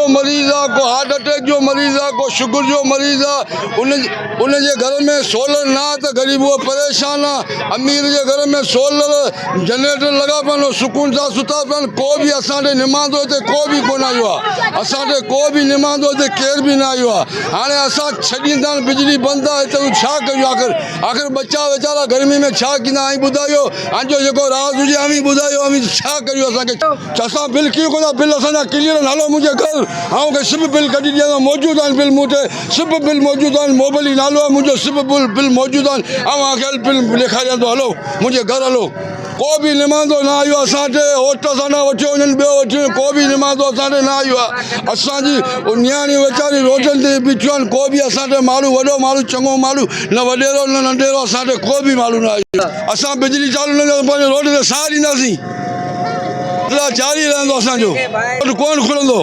جو مريض آ ڪو هارٽ اٽيڪ جو مريض آ ڪو شگر جو مريض آ ان ان جي گهر ۾ سولر نه آ ته غريب اهو پريشان آ امير جي گهر ۾ سولر جنريٽر لڳا پيا آهن سڪون سان ستا پيا آهن ڪو به اسان ڏي نماندو هتي ڪو به ڪونه آيو آ اسان ڏي ڪو به نماندو هتي ڪير به نه آيو آ هاڻي اسان ڇڏيندا آهن بجلي بند آ هتي ڇا ڪيون آخر آخر ٻچا ويچارا گرمي ۾ ڇا ڪندا اوهين ٻڌايو ان جو جيڪو راز هجي اوهين ٻڌايو اوهين ڇا ڪريون اسان کي اسان بل ڪيئن ڪندا بل اسان جا ڪليئر آهن هلو منهنجي گهر آئون کي سڀ بل ڪڍي ڏيان ٿو موجود آهن بل مون وٽ سڀ بل موجود آهن موبلي نالو آهي منهنجو سڀ بل بل موجود آهن اوهان کي بل ڏيکاريان ٿو هلو منهنجي گهر هلو ڪو به نمائندو نه آيو اسان وٽ ووٽ اسان کان وٺيو وڃن ٻيو وٺي وڃن ڪو به نمائندو اسان وٽ نه آيو آهي اسان جي نياڻيون ويچاريون روڊن تي بيٺيون آهن ڪو به اسان وٽ ماڻهو وڏو ماڻهو چڱو ماڻهو نه وڏيرو نه ننڍيرو اسان وٽ ڪو به ماڻهو نه آيو اسان بجلي چالو نه ڪنداسين پنهنجو روڊ تي ساهه ڏينداسين جاري رهندو اسان جو روڊ ڪونه کلندو.